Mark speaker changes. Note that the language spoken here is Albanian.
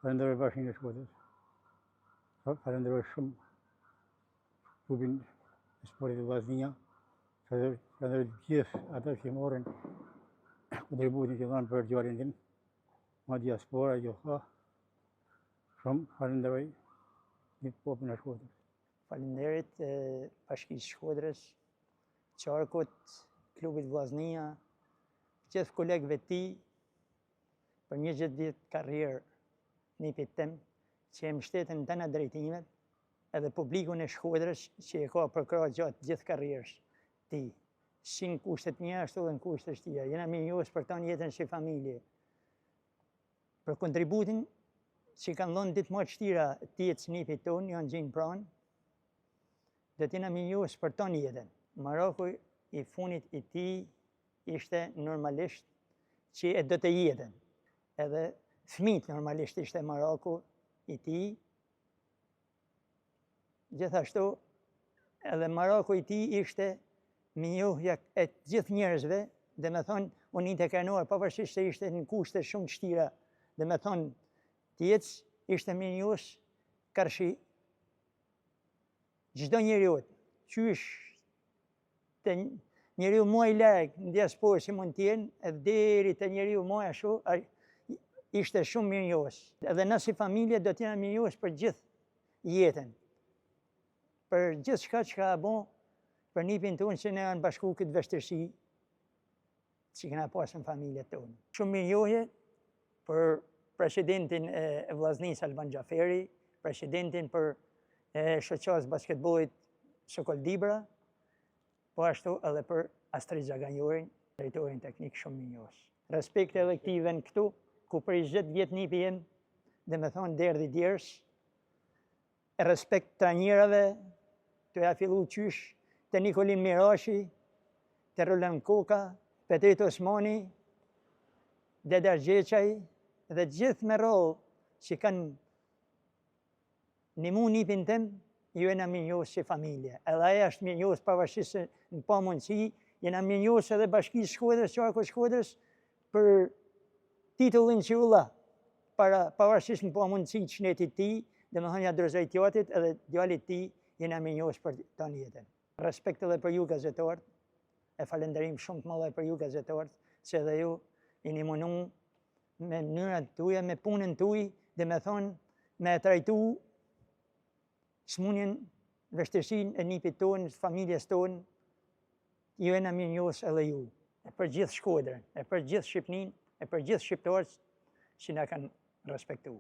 Speaker 1: Falenderoj Bashkinë e Shkodrës. Falenderoj shumë klubin e sportit Vllaznia. Falenderoj të gjithë ata që morën kontributin që dhanë për djalin tim. Ma diaspora gjitha. Shumë falenderoj gjithë popullin e Shkodrës.
Speaker 2: Faleminderit Bashkisë Shkodrës, qarkut, klubit Vllaznia, gjithë kolegëve të tij, për 20 vjet karrierë nipit tem, që e mbështetën në tëna drejtimet, edhe publikun e Shkodrës që e ka përkrah gjatë gjithë karrierës tij, si në kushtet mira, ashtu dhe në kushtet vështira. Jena mirënjohës për tanë jetën si familje. Për kontributin që kanë dhënë ditë më të vështira të jetës nipit tonë, janë gjenë pranë, do të jena mirënjohës për tanë jetën. Maraku i funit i tij ishte normalisht që e do të jetën. Edhe fmijt normalisht ishte maraku i tij. Gjithashtu, edhe maraku i tij ishte mirënjohja e gjithë njerëzve, domethonë, unë ninte krenuar, pavarësisht se ishte në kushte shumë të shtira, domethonë, të jetës, ishte mirënjohës karshi çdo njeriut, qysh te njeriu më i larg në diasporë që mund të jenë, edhe deri te njeriu më ashtu, ishte shumë mirënjohës. Edhe na si familje do të jena mirënjohës për gjithë jetën. Për gjithçka që ka bo për nipin tonë që na janë bashku këtë vështirësi që kena pasë në familje tonë. Shumë mirënjohje për presidentin e Vllaznisë Alban Xhaferi, presidentin për shoqatës basketbollit Sokol Dibra, po ashtu edhe për Astrit Zaganjorin, drejtorin teknik shumë mirënjohës. Respekt edhe këtij vend këtu, ku për 20 vjet nipi jem, domethonë derdhi djersë, respekt trajnerave, tu ja fillu qysh, te Nikolin Mirashi, te Roland Koka, Petrit Osmani, Deda Gjeçaj, dhe gjithë me radhë që kanë nimu nipin tem, ju jena mirënjohës si familje. Edhe ai është mirënjohës pavarësisht se në pamundësi, jena mirënjohës edhe bashkisë Shkodrës, qarkut Shkodrës, për titullin që u dha, para pavarësisht në pamundësi të shnetit tij, domethonë ja dorëzoi t'jatit edhe djalit tij, jena mirënjohës për tanë jetën. Respekt edhe për ju gazetarët, e falenderim shumë të madhe për ju gazetarët, se edhe ju jeni munu me mënyrat tuja, me punën tuj, domethonë me e trajtu smunjen, vështirësinë e nipit tonë, familjes tonë, ju jena mirënjohës edhe ju, e për gjithë Shkodrën, e për gjithë Shqipninë, e për gjithë shqiptarët që na kanë respektu.